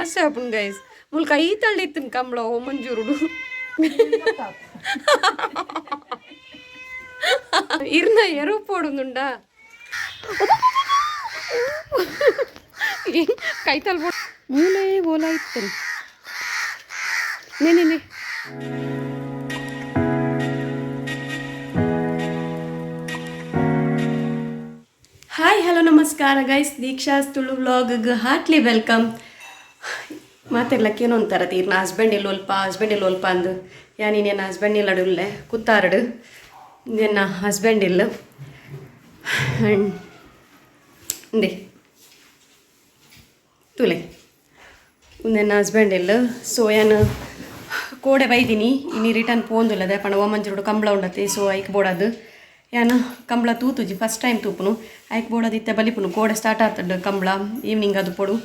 ಆಸೆ ಆಪುಂಡು ಗೈಸ್. ಮುಲ್ಪ ಕೈತಲ್ಡ್ ಇತ್ತಿನ ಕಂಬಳ ಓ ಮಂಜೂರುಡು. ಇರ್ನ ಎರು ಪೋಡುಂದುಂಡಾ? ಕೈತಲ್ ಬೋಡು ಮೂಲೆ ಓಲ ಇತ್ತನ್ ನೇ ನೇ ನೇ. ಹಾಯ್, ಹಲೋ, ನಮಸ್ಕಾರ guys. Deeksha's Tulu vlog heartily welcome. ಮಾತೆರ್ಲಕ್ಕೇನೋ ಒಂಥರ ತೀರ್ನ ಹಸ್ಬೆಂಡ್ ಇಲ್ಲ ಒಲ್ಪ, ಹಸ್ಬೆಂಡ್ ಇಲ್ಲ ಒಲ್ಪ ಅಂದು. ಯಾ ನೀನು ಎನ್ನ ಹಸ್ಬೆಂಡ್ ಇಲ್ಲ ಉಲ್ಲೆ ಕುತ್ತಾರಡು. ಎನ್ನ ಹಸ್ಬೆಂಡ್ ಇಲ್ಲ. ಆ್ಯಂಡ್ ಇಂದೆ ತೂಲೆ, ಉಂದೆನ್ನ ಹಸ್ಬೆಂಡ್ ಇಲ್ಲ. ಸೊ ಯಾನ್ ಕೋಡೆ ಬೈದಿನಿ, ಇನಿ ರಿಟರ್ನ್ ಪೋಂದುಲ್ಲದೆ ಪಂಡ ಓಮಂಜುರುಡು ಕಂಬಳ ಉಂಡತಿ. ಸೊ ಐಕ್ ಬೋಡಾದ್ ಯಾನ್ ಕಂಬಳ ತೂತುಜಿ, ಫಸ್ಟ್ ಟೈಮ್ ತೂಪುನು. ಐಕ್ ಬೋಡಾದ್ ಇತ್ತೆ ಬಲಿಪುನು. ಕೋಡೆ ಸ್ಟಾರ್ಟ್ ಆತಂಡು ಕಂಬಳ, ಈವ್ನಿಂಗ್ ಅದು ಪೋಡು.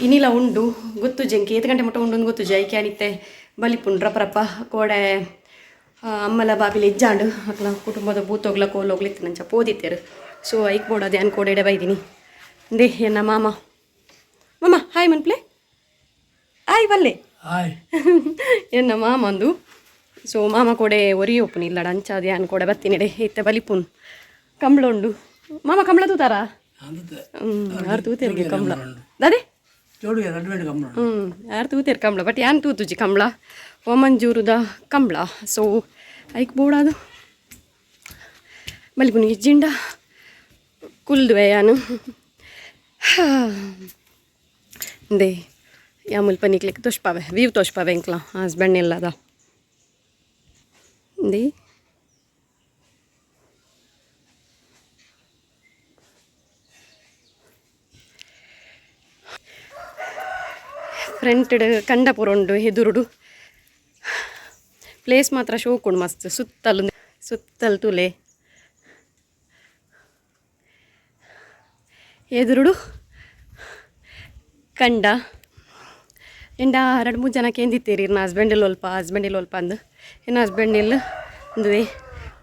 ಇನಿಲ ಉಂಡು, ಗೊತ್ತುಜಿ ಎಂಕ್ ಏತ್ ಗಂಟೆ ಮುಟ್ಟ ಉಂಡು ಗೊತ್ತುಜಿ. ಐಕ್ ಯಾನ್ ಇತ್ತೆ ಬಲಿಪುನು ರಪ ರಪ. ಕೋಡೆ ಅಮ್ಮಲ ಬಾಬಿಲ ಇಜ್ಜಾಂಡು, ಅಕ್ಲ ಕುಟುಂಬದ ಭೂತೋಗ್ಲ ಕೋಲೋಗ್ಲ ಇತ್ತು, ನಂಚ ಪೋದಿತ್ತೆರು. ಸೊ ಐಕ್ ಬೋಡಾದ್ ಯಾನ್ ಕೋಡೆ ಇಡೆ ಬೈದಿನಿ. ಇಂದೆ ಎನ್ನ ಮಾಮ. ಮಾಮ ಹಾಯ್ ಮನ್ಪ್ಲೆ, ಹಾಯ್ ಬಲ್ಲೆ. ಹಾಯ್. ಎನ್ನ ಮಾಮಂದು. ಸೊ ಮಾಮ ಕೋಡೆ ಒರಿ ಒಪ್ಪುನು ಇಲ್ಲಡ, ಅಂಚಾದ್ ಯಾನ್ ಕೋಡೆ ಬತ್ತಿನಿಡೆ. ಇತ್ತೆ ಬಲಿಪುನ್, ಕಂಬಳ ಉಂಡು. ಮಾಮ ಕಂಬಳ ತೂತಾರಾ? ಆರ್ ತೂತೆರ್ಗೆ ಕಂಬಳ ದಾದೆ? ಜೋಡಿಗೆ ರೆಡಿಮೇಡ್ ಕಂಬಳ. ಆರ್ ತೂತೆರ್ ಕಂಬಳ, ಬಟ್ ಯಾನ್ ತೂತುಜಿ ಕಂಬಳ, ಓಮಂಜೂರುದ ಕಂಬಳ. ಸೊ ಐಕ್ ಬೋಡಾದು ಬಲಿಪುನಿ. ಇಜ್ಜಿಂಡ ಕುಲ್ದುವೆ ಯಾನು. ಇಂದೆ ಯಾ ಮುಲ್ಪ ನಿಕ್ಲೆಗ್ ತೋಷ್ಪಾವೆ, ವ್ಯೂ ತೋಷ್ಪಾವೆ ಎಂಕ್ಲ ಹಸ್ಬೆಂಡ್ ಇಲ್ಲದ. ಇಂದೆ ಫ್ರಂಟ್ಡ್ ಕಂಡಪುರ ಉಂಡು ಎದುರುಡು. ಪ್ಲೇಸ್ ಮಾತ್ರ ಶೋಕುಂಡು ಮಸ್ತ್. ಸುತ್ತಲು ಸುತ್ತಲು ತೂಲೆ, ಎದುರುಡು ಕಂಡ. ಎಂಡ ರಡ್ಡ್ ಮೂರು ಜನ ಕೇಂದಿತ್ತೀರಿ, ಇರ್ನ ಹಸ್ಬೆಂಡ್ ಇಲ್ಲ ಒಲ್ಪ, ಹಸ್ಬೆಂಡ್ ಇಲ್ಲ ಒಲ್ಪ ಅಂದು. ಎನ್ನ ಹಸ್ಬೆಂಡ್ ಇಲ್ಲ, ಇಂದುವೆ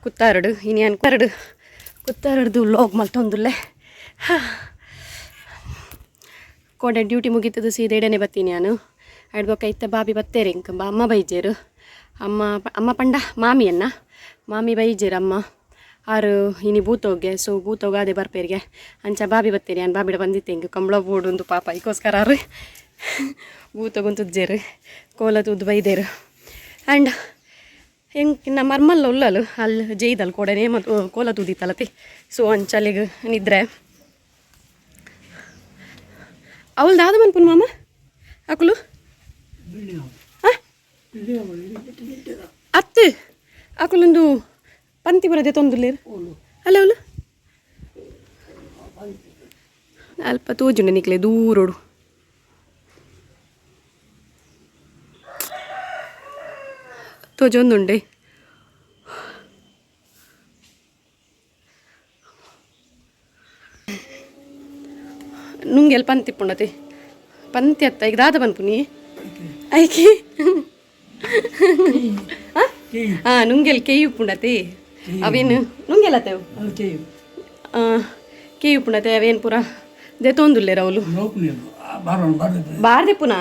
ಕುತ್ತಾರಡು. ಇನಿ ಯಾನ್ ಕುತ್ತಾರಡು ಕುತ್ತಾರಡ್ದು ವ್ಲಾಗ್ ಮಲ್ತೊಂದುಲ್ಲೆ. ಕೋಡೆ ಡ್ಯೂಟಿ ಮುಗೀತದ ಸೀದಾ ಇಡನೆ ಬತ್ತೀನಿ ನಾನು. ಅಯ್ಡ್ ಬೊಕ್ಕ ಇತ್ತೆ ಬಾಬಿ ಬತ್ತೇರು ಇಂಕ್. ಅಮ್ಮ ಬೈಜೇರು. ಅಮ್ಮ ಅಮ್ಮ ಪಂಡ ಮಾಮಿಯನ್ನ, ಮಾಮಿ ಬೈಜೇರು. ಅಮ್ಮ ಆರು ಇನಿ ಭೂತೋಗೆ, ಸೊ ಭೂತೋಗ ಅದೇ ಬರ್ಪೇರಿಗೆ. ಅಂಚ ಬಾಬಿ ಬತ್ತೇರಿ. ಯಾನ್ ಬಾಬಿಡ ಬಂದಿತ್ತೆ, ಇಂಕ್ ಕಂಬಳ ಬೋಡುಂದು. ಪಾಪ ಐಕೋಸ್ಕರ ಆರು ಭೂತೋಗುಂತುಜ್ಜೇರು, ಕೋಲ ತೂದು ಬೈದೇರು. ಆ್ಯಂಡ್ ಎಂಕ್ ಇನ್ನ ಮರ್ಮಲ್ಲ ಉಲ್ಲಲು ಅಲ್ಲಿ ಜೈದಲ್ ಕೋಡೆನೇ ಮತ್ತು ಕೋಲ ತೂದಿತ್ತಲತಿ. ಸೊ ಅಂಚಲಿಗ್ ನಿದ್ರೆ ಅವಳು ದಾದ ಮನ್ಪುನ್ ಮಾಮ ಅಕುಲು. ಅತ್ತು ಅಕುಲೊಂದು ಪಂತಿ ಬರದೆ ತೊಂದುಲ್ಲೇರು ಅಲ್ಲ ಅವಳು. ಅಲ್ಪ ತೋಜುಂಡು ನಿಕ್ಲೆ ದೂರೋಡು ತೋಜೊಂದುಂಡೆ. ನುಂಗೆಲ್ ಪಂತಿ ಪುಂಡತೆ, ಪಂತಿ ಅತ್ತ ಈಗ ದಾದ ಪನ್ಪುನಿ ಐಕಿ. ಹಾಂ, ನುಂಗೆಲ್ ಕೆಯ್ಯು ಪುಂಡತೆ. ಅವೇನು ನುಂಗೆಲ್ ಅತ್ತೇವು ಕೆಯ್ಯು ಪುಂಡತೆ. ಅವೇನು ಪೂರ ದೆತೊಂದುಲ್ಲೇರ ಅವಲು. ಬಾರ್ದೆಪುನ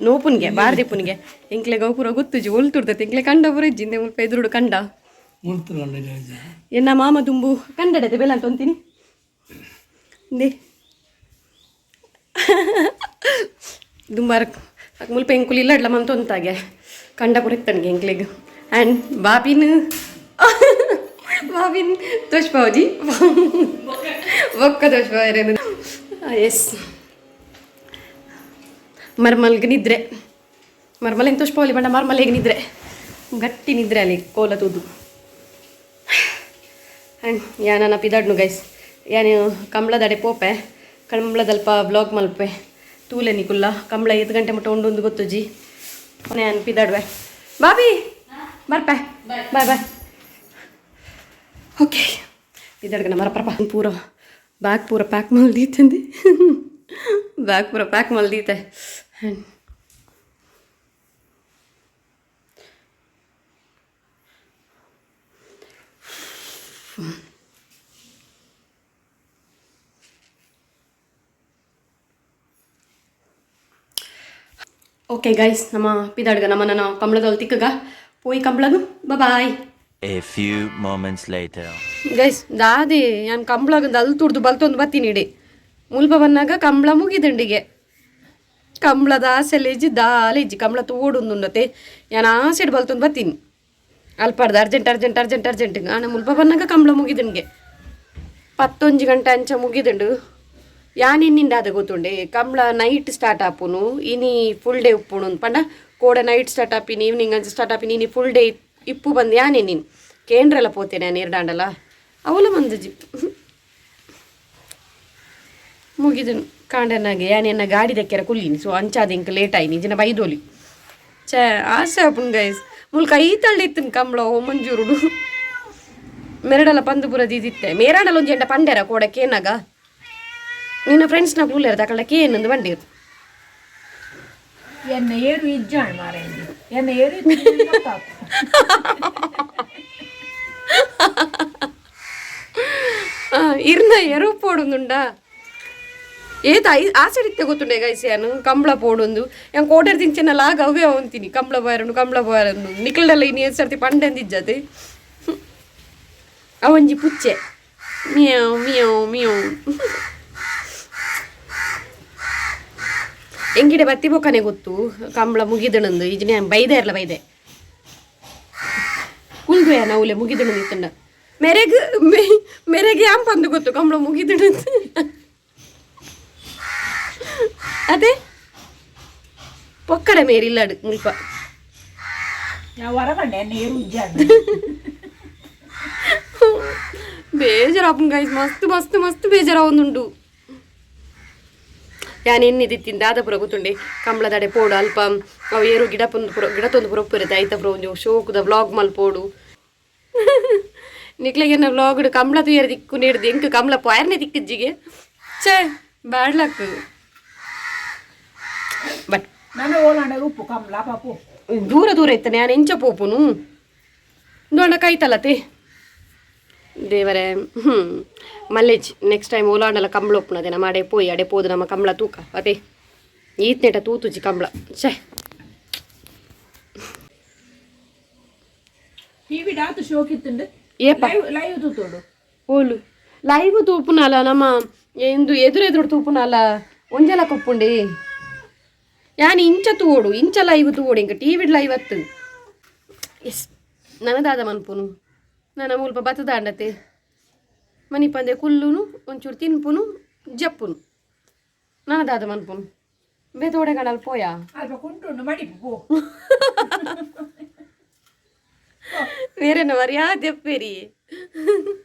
ನೋಪುನ್ಗೆ, ಬಾರ್ದೆಪುನ್ಗೆ. ಎಂಕ್ಲೆ ಗೌಪುರ ಗೊತ್ತುಜಿ ಒಲ್ತುಡ್ದತೆ. ಎಂಕ್ಲೆ ಕಂಡ ಪೂರ ಇಜ್ಜಿ. ಇಂದೆ ಮುಲ್ಪ ಎದುರುಡು ಕಂಡ. ಎನ್ನ ಮಾಮ ದುಂಬು ಕಂಡಡತೆ ಬೆಲ್ಲ ಅಂತ ಒಂತೀನಿ. ಇಂದೆ ದುಂಬಾರ ಮುಲ್ಪ ಎಂಕುಲು ಇಲ್ಲಡ್ಲ ಮಂತೊಂತಾಗೆ ಕಂಡ ಪೂರ ಇತ್ತನ್ಗೆ ಎಂಕ್ಲೆಗ್. ಆ್ಯಂಡ್ ಬಾಬಿನ್ ಬಾಬಿನ್ ತೋಷ್ಪಾವಜಿ ಬೊಕ್ಕ ತೋಷ್ಪಾವೇರೇನು. ಎಸ್, ಮರ್ಮಲ್ಗ್ ನಿದ್ರೆ. ಮರ್ಮಲ್ ಎಂತ ತೋಷ್ಪಾವಲಿ ಬಂಡ, ಮರ್ಮಲ್ಗೆ ನಿದ್ರೆ, ಗಟ್ಟಿ ನಿದ್ರೆ ಅಲ್ಲಿ ಕೋಲ ತೂದು. ಆ್ಯಂಡ್ ಯಾನ ಪಿದಾಡ್ನು ಗೈಸ್. ಯಾನು ಕಂಬಳದಡೆ ಪೋಪೆ, ಕಂಬಳದಲ್ಪ ಬ್ಲಾಗ್ ಮಲ್ಪೆ. ತೂಲೆ ನಿಕುಲ್ಲ, ಕಂಬಳ ಐದು ಗಂಟೆ ಮುಟ್ಟ ಉಂಡು ಗೊತ್ತುಜಿ. ನಾನು ಪಿದಾಡುವೆ. ಬಾಬಿ ಬರ್ಪೆ, ಬಾಯ್ ಬಾಯ್. ಓಕೆ, ಪಿದಾಡ್ಗನ ಮರಪ್ರಪ. ಪೂರ ಬ್ಯಾಗ್ ಪೂರ ಪ್ಯಾಕ್ ಮಲ್ದೀತಂದು, ಬ್ಯಾಗ್ ಪೂರ ಪ್ಯಾಕ್ ಮಲ್ದೀತೆ. ಆ್ಯಂಡ್ Okay guys, ನಮ್ಮ ಪಿದಾಡ್ಗ ನಮ್ಮ ನನ್ನ ಕಂಬಳದೊಲ್ ತಿಕ್ಕಗ ಪೋಯಿ ಕಂಬಳಗು bye. A few moments later. Guys ದಾದೆ ನಾನು ಕಂಬಳಗಂದು ಅಲ್ಲಿ ತುಡ್ದು ಬಲ್ತೊಂದು ಬತ್ತೀನಿ ಇಡಿ ಮುಲ್ಪ ಬನ್ನಾಗ ಕಂಬಳ ಮುಗಿದಂಡಿಗೆ ಕಂಬಳದ ಆಸೆಲ್ಲ ಇಜ್ಜಿ ದಾಲ ಇಜ್ಜಿ ಕಂಬಳ ತೋಡುಂದುಂಡತೆ ನಾನು ಆಸೆಡ್ ಬಲ್ತೊಂದು ಬತ್ತೀನಿ ಅಲ್ಪಾರ್ದು urgent urgent urgent urgent ಆಣ ಮುಲ್ಪ ಬನ್ನಾಗ ಕಂಬಳ ಮುಗಿದಂಗೆ 11 ಗಂಟೆ ಅಂಚ ಮುಗಿದಂಡು ಯಾನ್ ಇನ್ನಿಂದ ಅದ ಗೊತ್ತುಂಡೆ ಕಂಬಳ ನೈಟ್ ಸ್ಟಾರ್ಟ್ ಆಪುನು ಇನಿ ಫುಲ್ ಡೇ ಉಪ್ಪುನು ಪಂಡ ಕೋಡೆ ನೈಟ್ ಸ್ಟಾರ್ಟ್ ಆಪಿನಿ ಈವ್ನಿಂಗ್ ಅಂಚ ಸ್ಟಾರ್ಟ್ ಆಪಿನಿ ಇನಿ ಫುಲ್ ಡೇ ಇಪ್ಪು ಬಂದು ಯಾನ್ ಇನ್ನಿನ್ ಕೇಂದ್ರೆಲ್ಲ ಪೋತೇನೆ ನಾನು ಎರಡಾಂಡಲ ಅವಲ ಬಂದಜಿ ಮುಗಿದನು ಕಾಂಡನಾಗೆ ಯಾನ್ ಎನ್ನ ಗಾಡಿ ದಕ್ಕೆರ ಕುಲ್ಲಿನಿ ಸೊ ಅಂಚಾದ ಇಂಕ ಲೇಟ್ ಆಯ್ನಿ ಜನ ಬೈದೋಲಿ ಛೇ ಆಸೆ ಆಪುನ್ ಗೈಸ್ ಮುಲ್ ಕೈ ತಳ್ಳಿತ್ತನ್ ಕಂಬಳ ಓ ಮಂಜೂರುಡು ಮೆರಡಲ ಪಂದು ಪೂರ ದೀದಿತ್ತೆ ಮೇರಾಡಲ ಒಂಜಿ ಎಂಡ ಪಂಡೆರ ಕೋಡ ಕೇನಾಗ ನಿನ್ನ ಫ್ರೆಂಡ್ಸ್ನ ಕೂಲೇರ ತಕಳ ಕೇನಂದು ಬಂಡೀರು ಎನ್ನ ಏರು ಇಜ್ಜಾಣ್ ಮಾರಾಯಂದಿ ಎನ್ನ ಏರು ಇತ್ತು ಇರ್ನ ಎರು ಪೋಡುಂದುಂಡ ಏತ I ಆಸಡಿತ್ತೆ ಗೊತ್ತುಂಡೆ ಗೈಸ್ ಯಾನು ಕಂಬಳ ಪೋಡೊಂದು ಯಾನ್ ಕೋಟೆರ್ ತಿಂಚೆನ ಲಾಗ ಅವೇ ಅವಂತೀನಿ ಕಂಬಳ ಬಾಯರನು ಕಂಬಳ ಬಾಯರನು ನಿಕ್ಲಡಲ್ಲ ಇನ್ನು ಏತ್ ಸರ್ತಿ ಪಂಡೆಂದಿಜ್ಜತೆ ಅವಂಜಿ ಪುಚ್ಚೆ ಮಿಯಾವ್ ಮಿಯಾವ್ ಮಿಯಾವ್ ಎಂಗಿಡೆ ಬತ್ತಿ ಬೊಕ್ಕನೆ ಗೊತ್ತು ಕಂಬಳ ಮುಗಿದಣಂದು ಇಜ್ನೆ ಬೈದೆ ಇರಲ್ಲ ಬೈದೆ ಕುಲ್ದು ಯಾನ ಅವಲೆ ಮುಗಿದಣಂದು ಇತ್ತಂಡ ಮೆರೆಗ್ ಮೆರೆಗೆ ಯಾಂಪ್ ಅಂದು ಗೊತ್ತು ಕಂಬಳ ಮುಗಿದಣಂದು ಅದೇ ಪೊಕ್ಕಡೆ ಮೇರಿಲ್ಲಾಡು ಮುಲ್ಪ ഞാൻ ಹೊರಗಂಡೆ ಎನ್ನ ಏರು ಇಜ್ಜಾಣ್ ಬೇಜಾರಾಪುನ್ ಗೈಸ್ ಮಸ್ತ್ ಮಸ್ತ್ ಮಸ್ತ್ ಬೇಜಾರಾವೊಂದುಂಡು ಯಾನ್ ಎನ್ನಿದಿತ್ತಿನ ದಾದ ಪೂರ ಗೊತ್ತುಂಡೆ ಕಂಬಳದಡೆ ಪೋಡು ಅಲ್ಪ ಅವು ಏರು ಗಿಡ ಪೊಂದು ಪೂರ ಗಿಡ ತೊಂದು ಪೂರ ಉಪ್ಪುರುತ್ತೆ ಐತ ಪೂರ ಒಂಜಿ ಶೋಕುದ ವ್ಲಾಗ್ ಮಲ್ಪೋಡು ನಿಕ್ಲೆಗೆನ್ನ ವ್ಲಾಗ್ ಕಂಬಳ ತುಯರ್ ದಿಕ್ಕು ನೀಡ್ದು ಎಂಕ್ ಕಂಬಳ ಪೋಯರ್ನೆ ದಿಕ್ಕಿಜ್ಜಿಗೆ ಛೇ bad luck but ನಾನು ಓಲಾಂಡ ಉಪ್ಪು ಕಂಬಳ ಪಾಪು ದೂರ ದೂರ ಇತ್ತಾನೆ ನಾನು ಎಂಚ ಪೋಪುನು ದೊಣ್ಣ ಕೈತಲತೆ ದೇವರೇ ಹ್ಞೂ ಮಲ್ಲೇಜ್ ನೆಕ್ಸ್ಟ್ ಟೈಮ್ ಓಲಾಂಡಲ ಕಂಬಳ ಒಪ್ಪುನದೆ ನಮ್ಮ ಅಡೆ ಪೋಯಿ ಅಡೆ ಪೋದು ನಮ್ಮ ಕಂಬಳ ತೂಕ ಅದೇ ಈತ್ನೇಟ ತೂತುಜಿ ಕಂಬಳ ಛೇ ಟಿವಿ ಡಾತು ಶೋಕಿತ್ತುಂಡು ಏಪ ಲೈವ್ ಲೈವ್ ತೂತೋಡು ಓಲು ಲೈವ್ ತೂಪುನಲ ನಮ್ಮ ಇಂದು ಎದುರು ಎದುರು ತೂಪುನಲ ಒಂಜಲ ಕೊಪ್ಪುಂಡಿ ಯಾನ್ ಇಂಚ ತೂಡು ಇಂಚ ಲೈವ್ ತೂಡು ಇಂಕ ಟಿವಿ ಲೈವ್ ಅತ್ತು ಎಸ್ ನನದಾದ ಮನ್ಪುನು ನನ್ನ ಮುಲ್ಪ ಬತ್ತದಾಂಡತೆ ಮನಿಪಂದೆ ಕುಲ್ಲುನು ಒಂಚೂರು ತಿನ್ಪುನು ಜಪ್ಪುನು ನನದಾದ ಮನ್ಪುನು ಬೇತೋಡೆ ಗಣಲ್ ಪೋಯಾ ಅಲ್ಪ ಕುಂಟುಂಡು ಮಡಿಪು ಪೋ ಬೇರೆನ ಮರ್ಯಾದೆಪ್ಪೇರಿ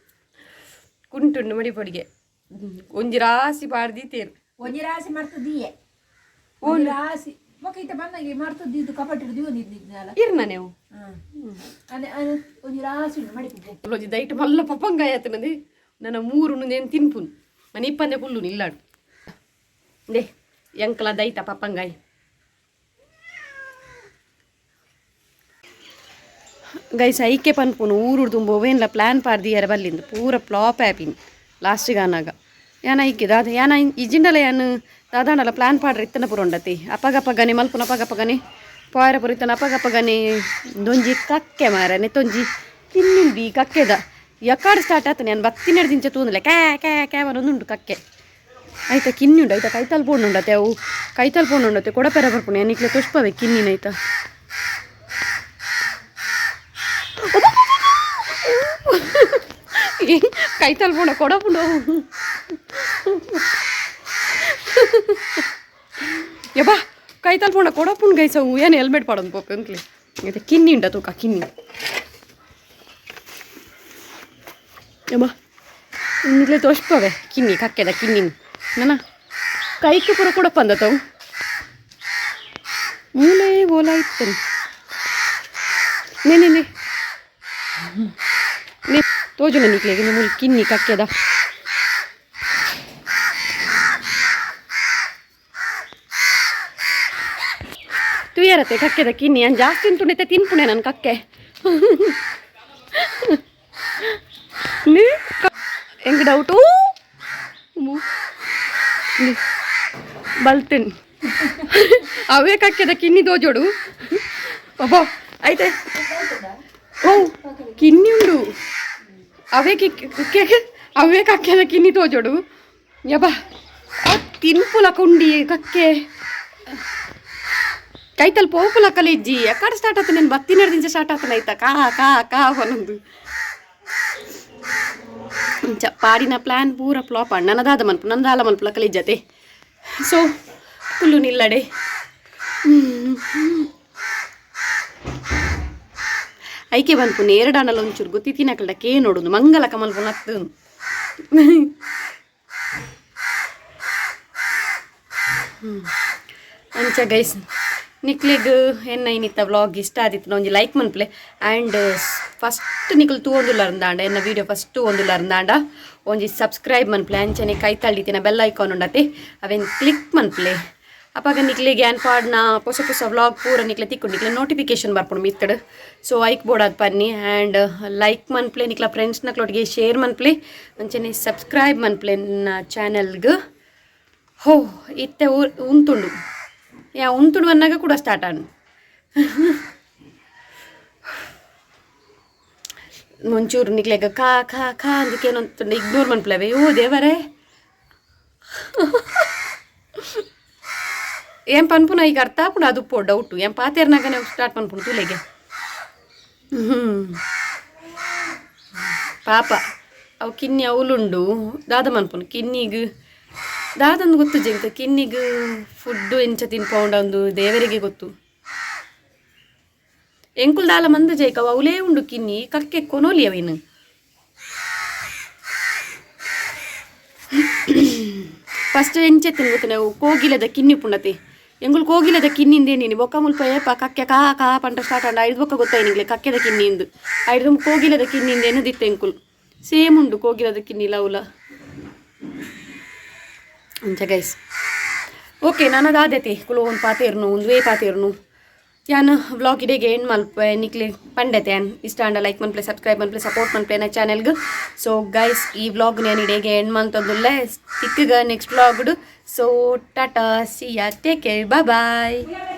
ಕುಂಟುಂಡು ಮಡಿಪೊಡಿಗೆ ಒಂಜಿ ರಾಸಿ ಪಾಡ್ದಿತ್ತೇರು ಒಂಜಿ ರಾಸಿ ಮರ್ತದಿಯೆ ಒಂಜಿ ರಾಸಿ ಮೊಕ್ಕ ಇತ್ತ ಬಂದಾಗೆ ಮರ್ತದ್ದು ಕಪಟ್ ಹಿಡಿದು ಒಂದಿದ್ನಲ್ಲ ಇರ್ನ ನೀವು ಅದೇ ಅದೇ ಒಂಜಿ ರಾಸಿ ಉಂಡು ಮಡಿಪು ಪೋ ಒಂಜಿ ದೈಟ್ ಮಲ್ಲ ಪಪ್ಪಂಗಾಯ ಆತನದೆ ನನ್ನ ಮೂರು ನೇನು ತಿನ್ಪುನ್ ಮನೆ ಇಪ್ಪಂದೆ ಕುಲ್ಲು ನಿಲ್ಲಾಡು they ಎಂಕಲ ದೈತ ಪಪ್ಪಂಗಾಯಿ ಗೈಸ್ ಐಕೆ ಪನ್ಪುನು ಊರುಡು ತುಂಬ ಒವೇನ್ಲ ಪ್ಲ್ಯಾನ್ ಪಾರ್ದಿಯರ ಬಲ್ಲಿಂದು ಪೂರ ಫ್ಲಾಪ್ ಆಪಿನ್ ಲಾಸ್ಟಿಗೆ ಆನಾಗ ಯಾನ ಐಕೆ ದಾದ ಯಾನ ಇಜಿಂಡಲ ಯಾನ್ ದಾದಾಂಡಲ ಪ್ಲ್ಯಾನ್ ಪಾಡ್ರೆ ಇತ್ತನ ಪೂರ ಉಂಡತಿ ಅಪಗಪಗನೆ ಮಲ್ಪುನ ಅಪಗಪಗನೆ ಪಾಯರ ಪೂರ ಇತ್ತನ ಅಪಗಪಗನೆ ದೊಂಜಿ ಕಕ್ಕೆ ಮಾರನೆ ತೊಂಜಿ ತಿನ್ನಿಂದಿ ಕಕ್ಕೆದ ಯಕಾಡ್ ಸ್ಟಾರ್ಟ್ ಆತನೆ ಯಾನ್ ಬತ್ತಿನೆಡ್ ದಿಂಚ ತೂಂದಲೆ ಕ್ಯಾ ಕ್ಯಾ ಕ್ಯಾ ಉಂಟು ಕಕ್ಕೆ ಆಯ್ತಾ ಕಿನ್ನಿ ಉಂಡು ಆಯ್ತಾ ಕೈತಾಲ್ ಪೋಂಡು ಉಂಡತೆ ಅವು ಕೈತಾಲ್ ಪೋಂಡು ಉಂಡತೆ ಕೊಡಪೆರ ಬರ್ಪುಣೆ ಯಾನ್ ತುಷ್ಪವೆ ಕಿನ್ನಿನ ಆಯ್ತಾ ಕೈತಾಲ್ ಪೋಂಡ ಕೊಡಪುಂಡು ಯಬ್ಬಾ ಕೈತಾಲ್ ಪೋಂಡ ಕೊಡಪುಂಡು ಗೈಸ ಅವು ಏನು ಹೆಲ್ಮೆಟ್ ಪಾಡೊಂದು ಪೋಪೆ ಅಂಕ್ಲೆ ಐತೆ ಕಿನ್ನಿ ಉಂಡ ತೂಕ ಕಿನ್ನಿ ಯಬ್ಬಾ ನಿಕ್ಲೆ ತೋಷ್ಪವೆ ಕಿನ್ನಿ ಕಕ್ಕೆದ ಕಿನ್ನಿ ನನ್ನ ಕೈಗೆ ಪೂರ ಕೊಡಪ್ಪ ಅಂದತವು ಮೂಲೆ ಓಲ ಇತ್ತನು ನೇ ನೇ ನೇ ನೇ ತೋಜುನ ನಿಕ್ಲೆಗೆ ಮೂಲೆ ಕಿನ್ನಿ ಕಕ್ಕೆದ ತುಯ್ಯರತ್ತೆ ಕಕ್ಕೆದ ಕಿನ್ನಿ ನಾನು ಜಾಸ್ತಿ ತಿಂತುಂಡೈತೆ ತಿನ್ಪುಣೆ ನನ್ನ ಕಕ್ಕೆ ನೇ ಎಂಗ್ ಡೌಟು ಬಲ್ತೇನೆ ಅವೇ ಕಕ್ಕೆದ ಕಿನ್ನಿ ತೋಜೋಡು. ಅಬ್ಬೋ ಐತೆ. ಓ ಕಿನ್ನಿ ಉಂಡು. ಅವೇ ಕಿಕ್ ಅವೇ ಕಕ್ಕೆದ ಕಿನ್ನಿ ತೋಜೋಡು. ಯಬ್ಬ, ಆ ತಿನ್ಪುಲ ಕುಂಡಿ ಕಕ್ಕೆ ಕೈತಲ್ ಪೋಪುಲ ಕಲಿಜ್ಜಿ. ಎಕ್ಕಡ ಸ್ಟಾರ್ಟ್ ಆತ? నేను ಬತ್ತಿನ ದಿಂಚ ಸ್ಟಾರ್ಟ್ ಆತನ ಐತ ಕಾ ಕಾ ಕಾ ಒಂದೊಂದು. ಇಂಚ ಪಾಡಿನ ಪ್ಲ್ಯಾನ್ ಪೂರ ಫ್ಲಾಪ್. ನನ್ನದಾದ ಮನ್ಪು ನಂದಾಲ ಮನ್ಪುಲ ಕಲಿಜ್ಜತೆ. ಸೊ ಕುಲ್ಲು ನಿಲ್ಲಡೆ. ಐಕೆ ಬಂದ್ಪು ನೇರಡಾನಲ ಒಂಚೂರು ಗೊತ್ತಿತ್ತಿನಕಲ್ಡ ಕೇ ನೋಡುದು ಮಂಗಲ ಕಮಲ್ಪು ನತ್ತು. ಅಂಚ ಗೈಸ್, ನಿಕ್ಲೆಗ್ ಎನ್ನ ಇನ್ನಿತ್ತ ವ್ಲಾಗ್ ಇಷ್ಟ ಆದಿತ್ತು ಒಂಜಿ ಲೈಕ್ ಮನ್ಪುಲೆ. ಆ್ಯಂಡ್ ಫಸ್ಟ್ ನಿಕುಲು ತೂವೊಂದುಲ್ಲರಂದಾಂಡ, ಎನ್ನ ವೀಡಿಯೋ ಫಸ್ಟ್ ತೂವೊಂದುಲ್ಲರಂದಾಂಡ ಒಂಜಿ ಸಬ್ಸ್ಕ್ರೈಬ್ ಮನ್ಪುಲೆ. ಅಂಚನೆ ಕೈ ತಳ್ಳಿತಿನ ಬೆಲ್ ಐಕಾನ್ ಉಂಡತೆ, ಅವೇನು ಕ್ಲಿಕ್ ಮನ್ಪುಲೆ. ಅಪಗ ನಿಕ್ಲೆಗ್ ಯಾನ್ ಪಾಡ್ನ ಪೊಸ ಪೊಸ ವ್ಲಾಗ್ ಪೂರ ನಿಕ್ಲೆ ತಿಕ್ಕು, ನಿಕ್ಲೆ ನೋಟಿಫಿಕೇಶನ್ ಬರ್ಪುಂಡು ಮಿತ್ತಡ್. ಸೊ ಐಕ್ ಬೋಡಾದ್ ಪನ್ನಿ. ಆ್ಯಂಡ್ ಲೈಕ್ ಮನ್ಪುಲೆ, ನಿಕ್ಲ ಫ್ರೆಂಡ್ಸ್ನಕ್ಲೊಟ್ಟಿಗೆ ಶೇರ್ ಮನ್ಪುಲೆ, ಅಂಚನೆ ಸಬ್ಸ್ಕ್ರೈಬ್ ಮನ್ಪುಲೆ ನನ್ನ ಚಾನೆಲ್ಗ್. ಹೋ, ಇತ್ತೆ ಉಂತುಂಡು. ಯಾ ಉಂತುಂಡು ಅನ್ನಾಗ ಕೂಡ ಸ್ಟಾರ್ಟ್ ಆನು. ಒಂಚೂರು ನಿಕ್ಲೆಗ ಕಾ ಖಾ ಖಾ ಅಂದಕ್ಕೇನಂತುಂಡು ಇಗ್ನೋರ್ ಮನ್ಪುಲವೆ. ಓ ದೇವರೇ, ಏం ಪನ್ಪುನ ಈಗ ಅರ್ಥ ಆಪುಂಡು. ಅದು ಪೋ ಡೌಟು. ಏಂ ಪಾತೇರ್ನಾಗನೆ ಸ್ಟಾರ್ಟ್ ಪನ್ಪುಂಡು ತೂಲೆಗೆ. ಪಾಪ ಅವು ಕಿನ್ನಿ ಅವಲುಂಡು. ದಾದ ಮನ್ಪುನು ಕಿನ್ನಿಗ್? ದಾದಂದು ಗೊತ್ತು ಜಿಂಕ. ಕಿನ್ನಿಗ್ ಫುಡ್ಡು ಎಂಚ ತಿನ್ಪೌಂಡ ಒಂದು ದೇವರಿಗೆ ಗೊತ್ತು. ಎಂಕುಲ್ ದಾಲ ಮಂದ ಜೈಕ ಅವಲೇ ಉಂಡು. ಕಿನ್ನಿ ಕಕ್ಕೆ ಕೊನೋಲಿ ಅವಿನು. ಫಸ್ಟ್ ಎಂಚೆತ್ತಿನ ಗೊತ್ತು? ನಾವು ಕೋಗಿಲದ ಕಿನ್ನಿ ಪುಂಡತೆ. ಎಂಗುಲ್ ಕೋಗಿಲದ ಕಿನ್ನಿಂದೆ ನೀನು ಬೊಕ್ಕ ಮುಲ್ಪ ಏಪ ಕಕ್ಕೆ ಕಾ ಕಾ ಪಂಟ ಸ್ಟಾರ್ಟ್ ಆಂಡ ಐದು ಬೊಕ್ಕ ಗೊತ್ತಾಯಿ ನಿಂಗ್ಲೆ ಕಕ್ಕೆದ ಕಿನ್ನಿಂದು. ಐದು ಕೋಗಿಲದ ಕಿನ್ನಿಂದ ಎನ್ನದಿತ್ತು ಎಂಕುಲ್. ಸೇಮ್ ಉಂಡು ಕೋಗಿಲದ ಕಿನ್ನಿ ಲೌಲ. ಅಂಚ ಗೈಸ್, ಓಕೆ, ನನದಾದತೆ ಕುಲು ಒಂದು ಪಾತೇರ್ನು ಒಂದುವೇ ಪಾತೇರ್ನು. ಯಾನ್ ವ್ಲಾಗ್ ಇಡೆಗೆ ಎಂಡ್ ಮಲ್ಪೆ. ನಿಕ್ಲೆ ಪಂಡತೆ ಯಾನ್, ಇಷ್ಟ ಆಂಡ ಲೈಕ್ ಮನ್ಪ್ಲೆ, ಸಬ್ಸ್ಕ್ರೈಬ್ ಮನ್ಪ್ಲೆ, ಸಪೋರ್ಟ್ ಮನ್ಪ್ಲೆ ನನ್ನ ಚಾನೆಲ್ಗ್. ಸೊ ಗೈಸ್, ಈ ವ್ಲಾಗ್ ನಾನು ಇಡೆಗೆ and ಮಂತೊಂದುಲ್ಲೆ. ತಿಕ್ಕಗ next vlog. So tata, see ya, take care, bye.